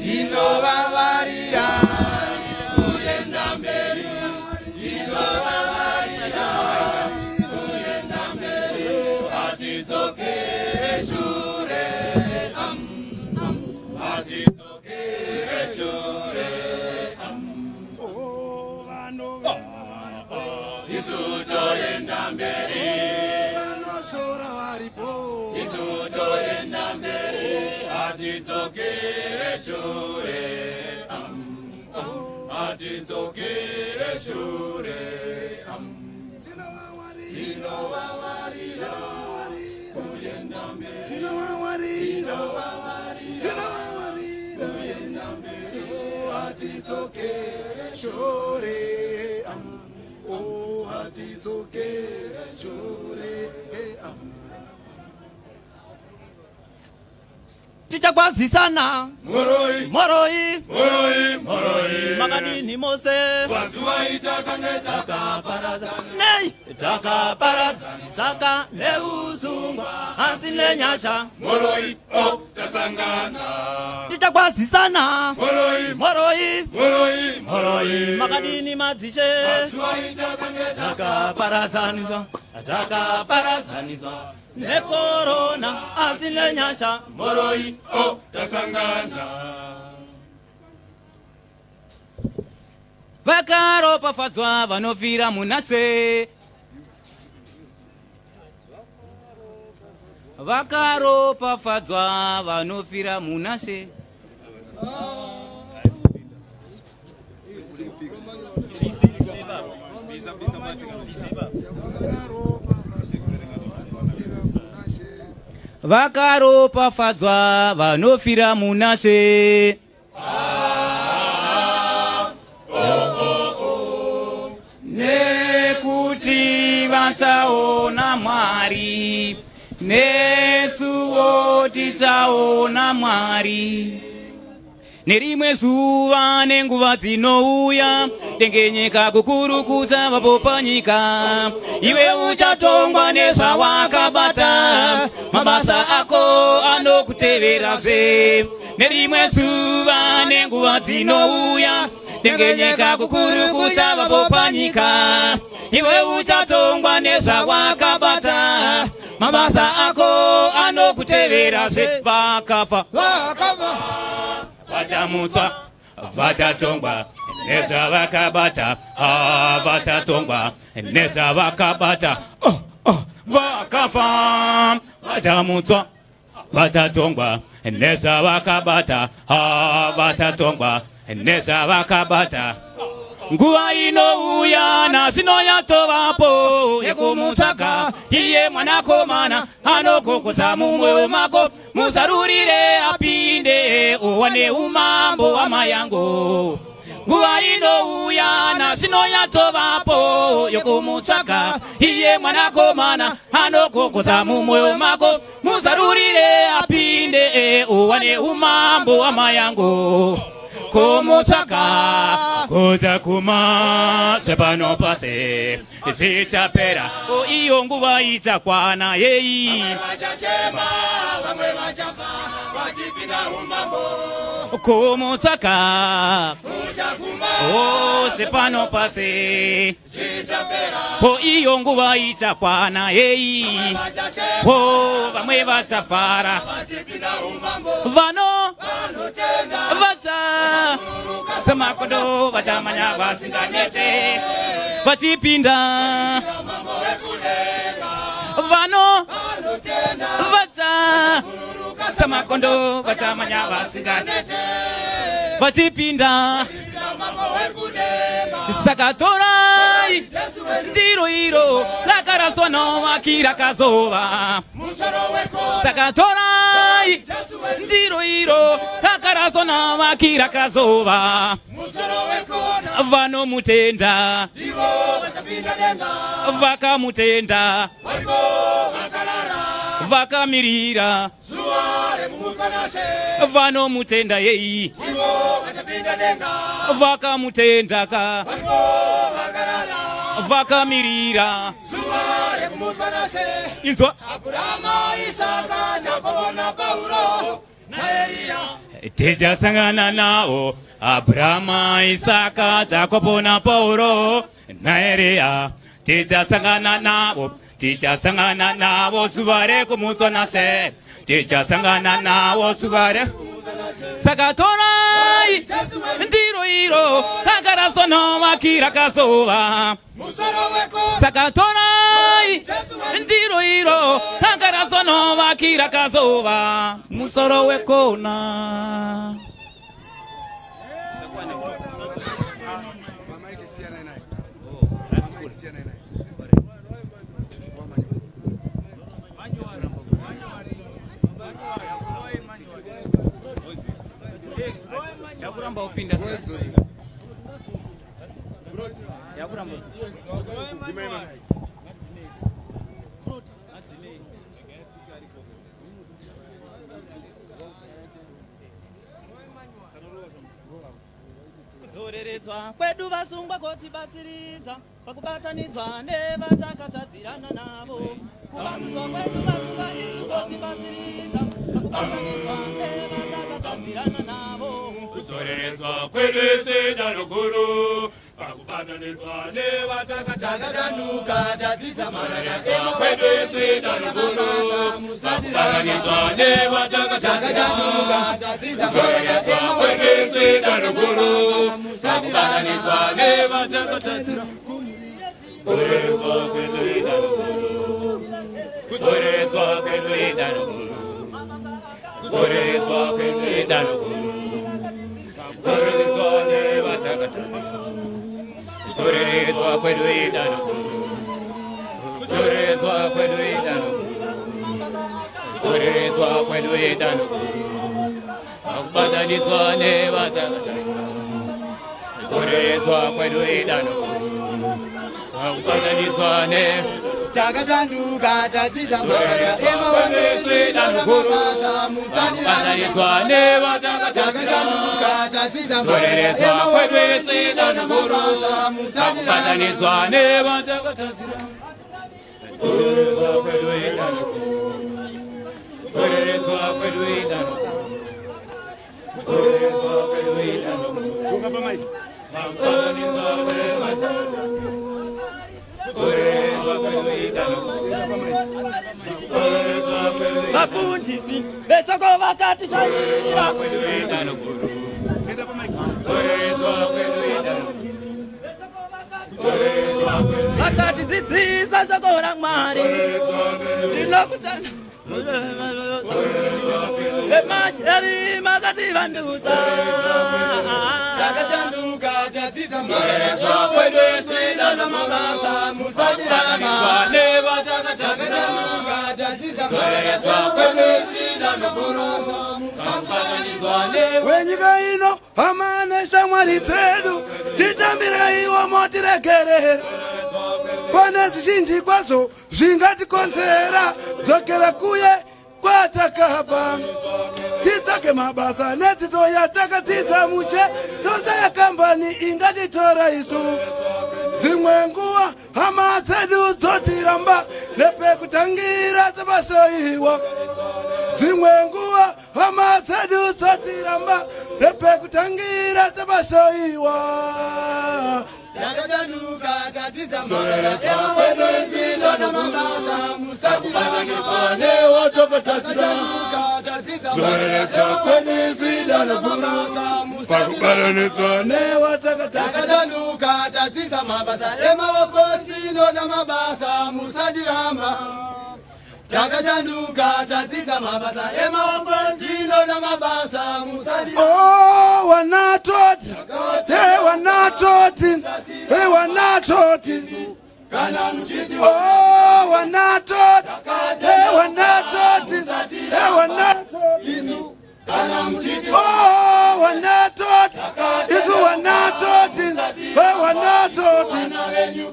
Tinovavarira kuenda mberi, tinovavarira kuenda mberi, hatidzokere shure, hatidzokere shure. Isu toenda mberi, Vanoshora varipo, isu toenda mberi, hatidzokere shure, hatidzokere shure. Tinovavarira, tinovavarira, tinovavarira, oh, hatidzokere shure, oh, hatidzokere shure. Tichakwazisana. Moroi. Moroi. Moroi, moroi. Makadini mose? Mazuva itakange takaparadzana. Nei takaparadzana saka neusungwa, asi nenyasha. Moroi, oh, tasangana. Tichakwazisana. Moroi. Moroi. Moroi, moroi. Makadini madzishe? Mazuva itakange takaparadzaniswa, takaparadzaniswa nekorona, asi nenyasha. Moroi, oh, tasangana. Vakaropafadzwa vanofira munase, vakaropafadzwa vanofira munase. Vakaropafadzwa vanofira munase. Nekuti vachaona Mwari, nesuwo tichaona Mwari. Nerimwe zuva nenguva dzinouya, dengenyeka kukuru kuchavapo panyika. Iwe uchatongwa nezvawakabata, mabasa ako anokuteverazve. Nerimwe zuva nenguva dzinouya, dengenyeka kukuru kuchavapo panyika. Iwe uchatongwa nezvawakabata, mabasa ako anokuteverazve. Vakafa Vakafa vachamutswa, vachatongwa nezvavakabata. Ah, vachatongwa nezvavakabata. Oh, oh, vakafa vachamutswa, vachatongwa nezvavakabata. Ah, vachatongwa nezvavakabata. Nguva inouya nazvino yatovapo yekumutsvaga iye mwanakomana anogogodza mumwoyo mako. Muzarurire apinde, uwane umambo wamayangu. Nguva inouya nazvino yatovapo yokumutsvaga iye mwanakomana anogogodza mumwoyo mako. Muzarurire apinde, uwane umambo wamayangu. Kumutsvaga kudzakuma sepano pasi zvichapera, o iyo nguva ichakwana yei. Vachachema, vamwe vachafa vachipinda umambo. Kumutsvaga Kuchaguma o sepano pasi zvichapera. O iyo nguva ichakwana yei. Vachachema O vamwe vachafara vachipinda umambo. Vano Vanotenda vacha semakondo vachamanya vasinganete vachipinda. Mambo wekudenga. Vano Vanotenda vacha semakondo vachamanya vasinganete vachipinda. Mambo wekudenga. Saka torai Jesu wedu ndiro iro rakaraswa novaki rakazova musoro wekona. Saka torai Jesu wedu ndiro iro rakaraswa navaki rakazova musoro wekona. Vanomutenda Ndivo vachapinda denga. Vakamutenda Variko vakarara vakamirira zuva rekumutswa nashe. Vanomutenda yei. Ndivo vachapinda denga. Vakamutenda ka Variko vakarara vakamirira zuva rekumutswa nashe. Inzwa. Abrahama, Isaka, Jakobo naPauro. Tichasangana nawo Abrahama, Isaka, Jakobo naPauro naEriya. Tichasangana navo, tichasangana navo zuva rekumutswa naShe. Tichasangana navo zuva re. Saka torai ndiro iro rakaraswa navaki rakazova. Saka torai ndiro iro rakaraswa navaki rakazova musoro wekona. Mamaiki siyanai naye. Mamaiki siyanai naye. Yakuramba upinda. Yakuramba. Dzimai mamaiki. Kudzoreredzwa kwedu vasungwa kotibatsiridza pakubatanidzwa nevatakatadzirana navo. Kuvandudzwa kwedu vasungwa isu kotibatsiridza pakubatanidzwa nevatakatadzirana navo. Kudzoreredzwa kwedu isu guru pakubatanidzwa nevatakatadzirana. Takatanduka tadzidza mabasa Kwedu isu guru pakubatanidzwa nevatakatadzirana. tadzidza Kudzoreredzwa kwedu isu guru pakubatanidzwa nevatakatadzirana. Kudzoreredzwa kwedu idano guru. Kudzoreredzwa kwedu idano guru. Kudzoreredzwa kwedu idano guru. Kudzoreredzwa nevatakatadzirana. Kudzoreredzwa kwedu idano guru. Kudzoreredzwa kwedu idano guru. Kudzoreredzwa kwedu idano guru. Pakubatanidzwa nevatakatadzirana. Kudzoreredzwa kwedu idano guru. Pakubatanidzwa ne Takatanduka tadzidza mabasa emaoko Pakubatanidzwa nevatakatadzirana. Takatanduka tadzidza Kudzoreredzwa kwedu isu idano guru. Pakubatanidzwa nevatakatadzirana. Kudzoreredzwa kwedu idano guru. Kudzoreredzwa kwedu idano guru. Kudzoreredzwa kwedu idano guru. Dzoka pamaiki. Pakubatanidzwa nevatakatadzirana. Kudzoreredzwa kwedu idano guru. Kudzoreredzwa kwedu Vafundisi veshoko vakatishanyira. kwedu idano guru. Enda pamaiki. Kudzoreredzwa kwedu idano guru. Vakatidzidzisa shoko raMwari. Tinokutenda. Vemajeri makativandudza. Takashanduka tadzidza mabasa Kwedu isu idano mabasa musadirama nevatakatadzirana. Takatanduka tadzidza Kudzoreredzwa kwedu isu idano guru. Pakubatanidzwa ne Wenyika ino hama neshamwari dzedu titambireiwo motiregerera. Pane zvizhinji kwazvo zvingatikonzera dzokera kuye kwatakabva titsvage mabasa nedzidzo yatakadzidza muche tosaya kambani ingatitora isu. Dzimwe nguva hama dzedu dzotiramba nepekutangira tabasaiwa. Dzimwe nguva hama dzedu dzotiramba nepekutangira tabasaiwa. Takatanduka tadzidza mabasa musatiramba nevatakatadzirana. tadzidza Kudzoreredzwa kwedu isu idano guru. Pakubatanidzwa nevatakatadzirana. Takatanduka tadzidza mabasa emaoko tinoda mabasa musadiramba. Takachanduka tadzidza mabasa emaoko tinoda mabasa musadiramba. Oh, wanatoti. Hey, wanatoti. Hey, wanatoti. Kana muchiti Oh, wanatoti. Hey, wanatoti. Hey, wanatoti. isu kana muchiti Oh, wanatoti. Isu wanatoti. Hey, wanatoti.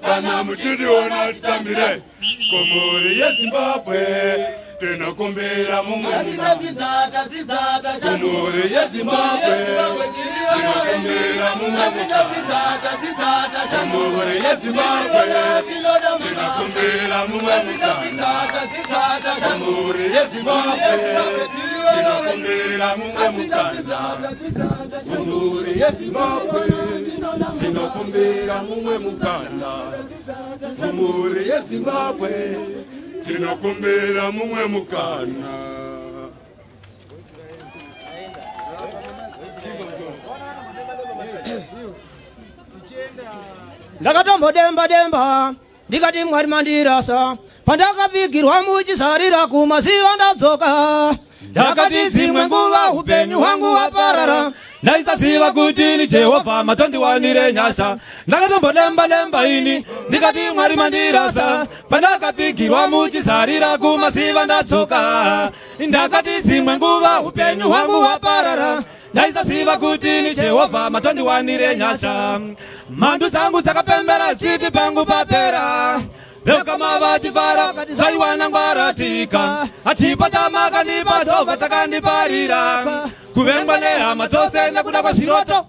Kana muchitiona titambire kumhuri yeZimbabwe. Tinokumbira mumwe Asi mukana. tapfidza, tadzidza, tashanduka. Kumhuri yeZimbabwe. Zimbabwe tiri vana venyu. Tinokumbira mumwe Asi mukana. tapfidza, tadzidza, tashanduka. Kumhuri yeZimbabwe. Tinoda mukana. Tinokumbira mumwe Asi mukana. tapfidza, tadzidza, tashanduka. Kumhuri yeZimbabwe. Zimbabwe tiri vana venyu. Tinokumbira mumwe Asi mukana. tapfidza, tadzidza, tashanduka. Kumhuri yeZimbabwe. Tinokumbira mumwe mukana. Kumhuri yeZimbabwe. Tinokumbira mumwe mukana. Ndakatombodemba demba ndikati Mwari mandirasa pandakapfigirwa muchisarira kumaziva ndadzoka. Ndakati dzimwe nguva upenyu hwangu hwaparara, ndaisaziva kuti ni Jehovha matondiwanire nyasha. Ndakatombodemba-demba ini ndikati Mwari mandirasa pandakapfigirwa muchizarira kumasiva ndadzoka. Ndakati dzimwe nguva upenyu hwangu hwaparara, ndaisaziva kuti ni Jehovha matondiwanire nyasha. Mhandu dzangu dzakapembera chiti pangu papera, vekama vachifara zvaiwana ngwaratika. Achipo chamakandipa Jehovha chakandiparira kuvengwa nehama dzose nekuda kwezviroto.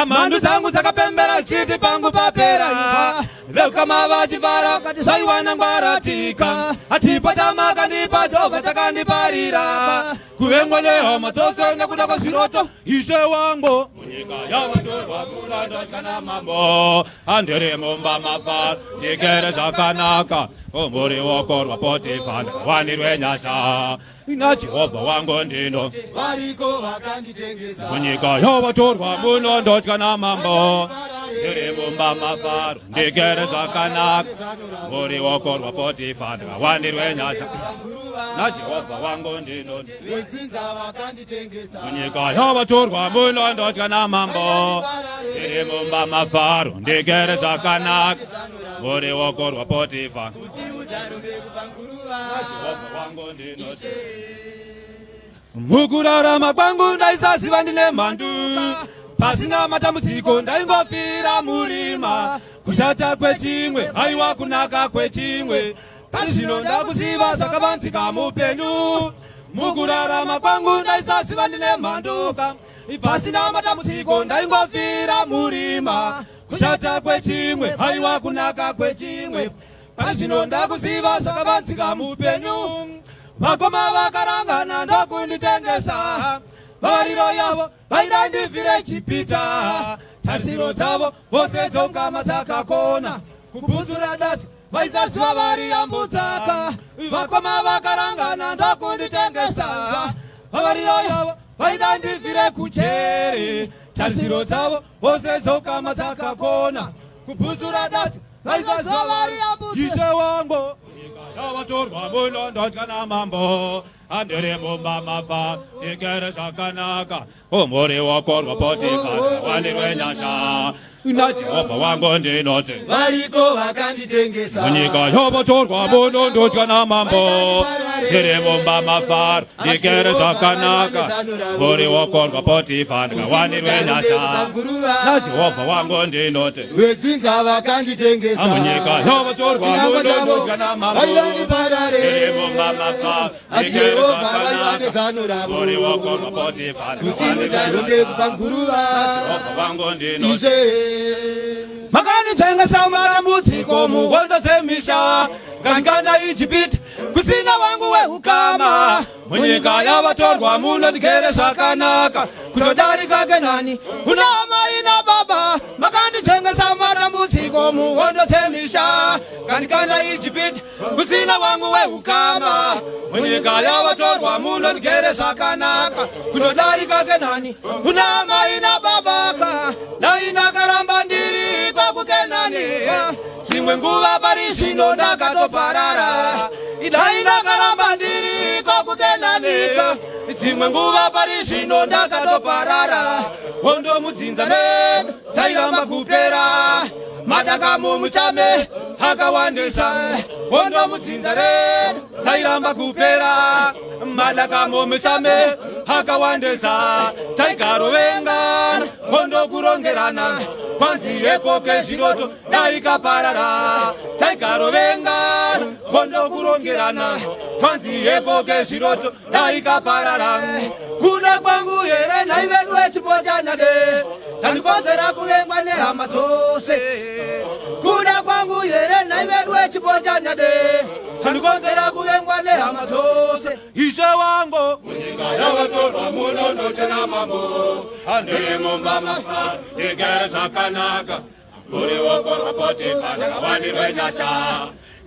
Mhandu dzangu dzakapembera chiti pangu papera, vekama vachifara zvaiwana ngwaratika. Achipo chamakandipa Jehovha chakandiparira kuvengwa nehama dzose nekuda kwezviroto. Ishe wangu, munyika yavatorwa munondotya namambo, handiri mumba mafaro, ndigere zvakanaka. Umuri wokorwa Potifa, ndikawanirwe nyasha naJehovha wangu ndino. Variko vakanditengesa. Munyika yavatorwa munondotya namambo, ndiri mumba mafaro, ndigere zvakanaka. Muri wokorwa Potifa, ndikawanirwe nyasha naJehovha wangu ndino. Vedzinza vakanditengesa. Munyika yavatorwa munondotya namambo, ndiri mumba mafaro, ndigere zvakanaka. Muri wokorwa Potifa, Kusimudza rombe kubva nguruva. Jehovha wangu ndino. Mukurarama kwangu ndaisaziva ndine mhandu, pasina matambudziko ndaingofira murima. Kushata kwechimwe haiwa kunaka kwechimwe, pari zvino ndakuziva zvakavanzika mupenyu. Mukurarama kwangu ndaisaziva ndine mhanduka, pasina matambudziko ndaingofira murima. Kushata kwechimwe haiwa kunaka kwechimwe, pari zvino ndakuziva zvakavanzika mupenyu. Vakoma vakarangana ndokunditengesa, vavariro yavo vaida ndifire chipita. Tasiro dzavo vose dzongama dzakakona kubvunzura dati vaisaziva vari yambutsaka. Vakoma vakarangana ndokunditengesa, vavariro yavo vaida ndifire kuchere. Tasiro dzavo vose dzokama dzakakona kubvunzura dati vaisaziva vari yambutsa. Ishe wangu, yavatorwa munondotya namambo, handiri mumba mafa, ndigere zvakanaka. Umuri wokorwa Potifa, wandirwe nyasha naJehovha wangu ndinoti. Variko vakanditengesa. Munyika yavatorwa munondotya namambo, ndiri mumba mafaro, ndigere zvakanaka. Muri wokorwa Potifa, ndikawanirwe nyasha naJehovha wangu ndinoti. Vedzinza vakanditengesa. Munyika yavatorwa Chinangwa chavo munondotya namambo, vaida ndiparare. ndiri mumba mafaro, Asi ndigere Jehovha vaiva zvakanaka. nezano ravo. Muri wokorwa Potifa, Kusimudza ndikawanirwe rombe nyasha kubva nguruva. Jehovha wangu ndinoti. Ishe. Makanditsvengesa matambudziko muhondo dzemisha, ngandikanda Ijipiti kusina wangu wehukama. Munyika yavatorwa munondigere zvakanaka kutodarika Kenani kuna amai nababa. Makanditsvengesa matambudziko muhondo dzemisha, ngandikanda Ijipiti kusina wangu wehukama. Munyika yavatorwa munondigere zvakanaka kutodarika Kenani kuna amai nababa. Dai ndakaramba ndiriko kuKenani, dzimwe nguva pari zvino ndakatoparara. Dai ndakaramba ndiriko kuKenani, dzimwe nguva pari zvino ndakatoparara. Hondo mudzinza redu dzairamba kupera, madaka mumuchame akawandisa. Hondo mudzinza redu dzairamba kupera, madaka mumuchame akawandisa. Taigarovengana, hondo kurongerana, kwanzi yekoke zviroto daikaparara. Taigarovengana, Hondo kurongerana kwanzi yekoke zviroto daikaparara kuda kwangu here nhai vedu wechipo chanyade tandikonzera kuvengwa nehama dzose kuda kwangu here nhai vedu wechipo chanyade tandikonzera kuvengwa nehama dzose ishe wangu Munyika yavatorwa munondochena mambo handiri mumba mafa ndigere zvakanaka Ruoko rwaPotifa ndakawanirwe nyasha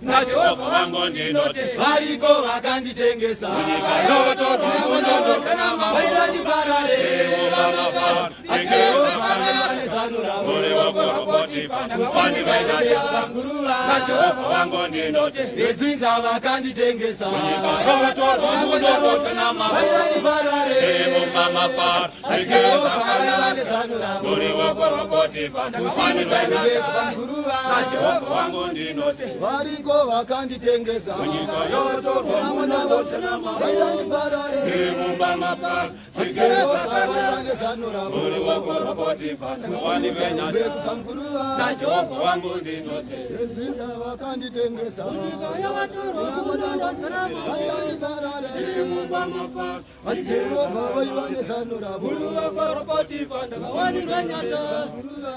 naJehovha wangu ndinoti Variko vakanditengesa. Munyika yavatorwa munondochena mambo Vainandiparare. mumba mafa Asi ndigere Jehovha zvakanaka nezano ravo. Ruoko rwaPotifa ndakawanirwe nyasha Vanguruva. naJehovha wangu ndinoti Vedzinza vakanditengesa. Munyika yavatorwa munondochena mambo Vainandiparare. mumba mafa Asi ndigere Jehovha zvakanaka nezano ravo. Ruoko rwaPotifa ndakawanirwe nyasha Vanguruva. naJehovha wangu ndinoti Variko vakanditengesa. Munyika yavatorwa munondochena mambo Vainandiparare. mumba mafa Asi ndigere Jehovha zvakanaka nezano ravo. Ruoko rwaPotifa ndakawanirwe nyasha Vanguruva. naJehovha wangu ndinoti Vedzinza vakanditengesa. Vainandiparare. mumba mafa Asi Jehovha vaiva nezano ravo. Rwapotifa ndakawanirwa nyasha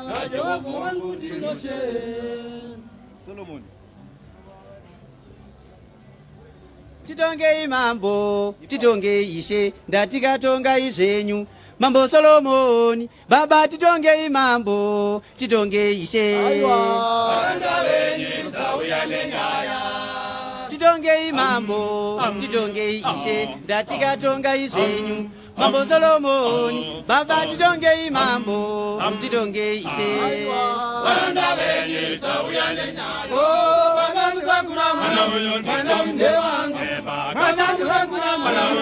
naJehovha wangu ndinoshe. Titongei mambo, titongei ishe, ndatikatongai zvenyu. Mambo Solomoni, baba titongei mambo, titongei ishe. Titongei mambo, titongei ishe, ndatikatongai zvenyu. Mambo Solomoni, baba titongei mambo, titongei ishe. Varanda venyu sauya nenyaya. Vashandura mwana ndewangu, vashandura mwana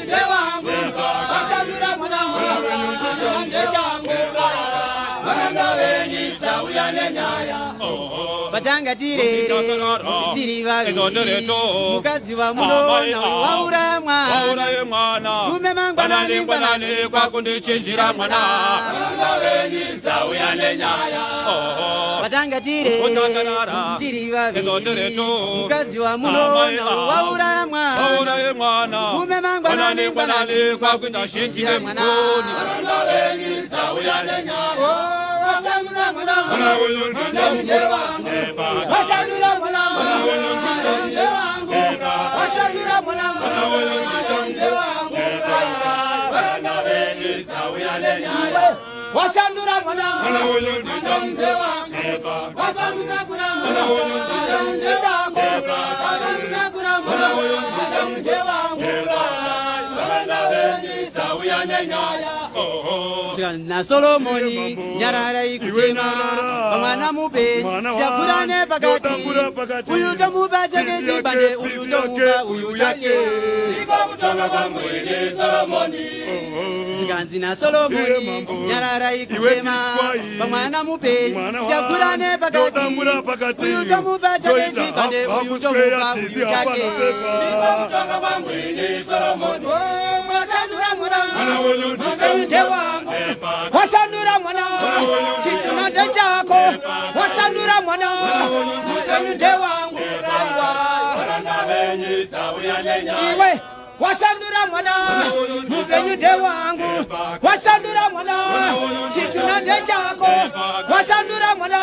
ndewangu, vashandura mwana ndechangu. Varanda venyu sauya nenyaya. Patanga tirere tiri vaviri, mukadzi wamunoona wauraya mwana. Wauraye mwana Kume mangwanani ngwanani kwakundichinjira mwana Varanda venyu sauya nenyaya. Patanga tirere Otanganara. tiri vaviri, Ezotereto. mukadzi wamunoona wauraya mwana. Wauraye mwana Kume mangwanani ngwanani kwakundichinjira mwana. mwana Varanda venyu sauya nenyaya. Vashandura mwana ndewangu, vashandura mwana ndewangu, vashandura mwana ndewangu. Varanda venyu sauya nenyaya. Washandura mwana ndewangu, washandura mwana ndewangu, washandura mwana ndewangu. Varanda venyu sauya nenyaya. Na Solomoni nyararai kuchema pamwana mupenyu Mwana wa- chagurane pakati ndotambura pakati. uyu tomupa chake Bizi yake, chibande uyu bizi tomupa yake, uyu uyu chake yake. Ndiko kutonga kwangu ini Solomoni. zvikanzi Iye naSolomoni mambo. nyararai Iwe kuchema chikwai. pamwana mupenyu Mwana wa- chagurane pakati ndotambura pakati. uyu tomupa chake Ndoita chibande hafu uyu kuswera tomupa tizi uyu hapana chake pepa. Kutonga kwangu ini Solomoni. Washandura mwana ndewangu, washandura mwana chitunha ndechako, washandura mwana mupenyu ndewangu. Varanda venyu sauya nenyaya. Iwe washandura mwana mupenyu ndewangu, washandura mwana chitunha ndechako, washandura mwana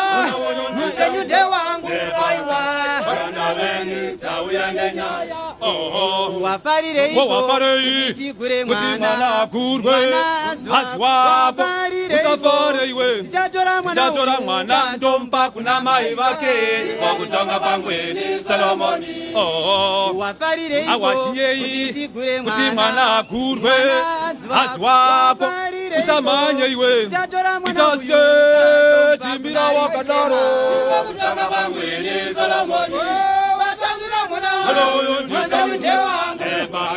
mupenyu ndewangu. Aiwa. Varanda venyu sauya nenyaya. Wafarireiko Wafarei. tigure Kuti mwana mwana akurwe Mwana aziwa- aziwako Wafarirei usafare iwe tichatora mwana tichatora uyu mwana ndomba kuna mai vake Ndiko kutonga kwangu ini Solomoni. Wafarireiko awashinyei tigure kuti mwana akurwe Mwana aziwako. aziwako Wafarirei usamanye iwe tichatora mwana uyu itaste timbira wakadaro Kutonga kwangu ini Solomoni. Washandura mwana ndewangu,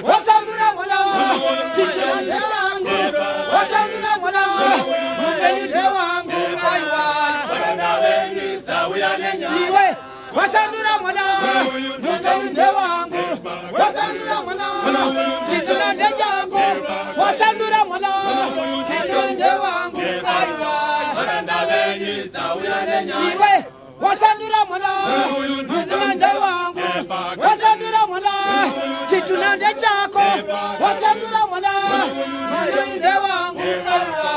washandura mwana chitunha ndewangu, washandura mwana mupenyu ndewangu. Aiwa. Varanda venyu sauya nenyaya. Iwe washandura mwana mupenyu ndewangu. Chitunha ndechako, wasandura mwana, chitunha ndewangu. Aiwa, iwe wasandura mwana, chitunha ndewangu, wasandura mwana, chitunha ndechako, wasandura mwana, mwana ndewangu. Aiwa.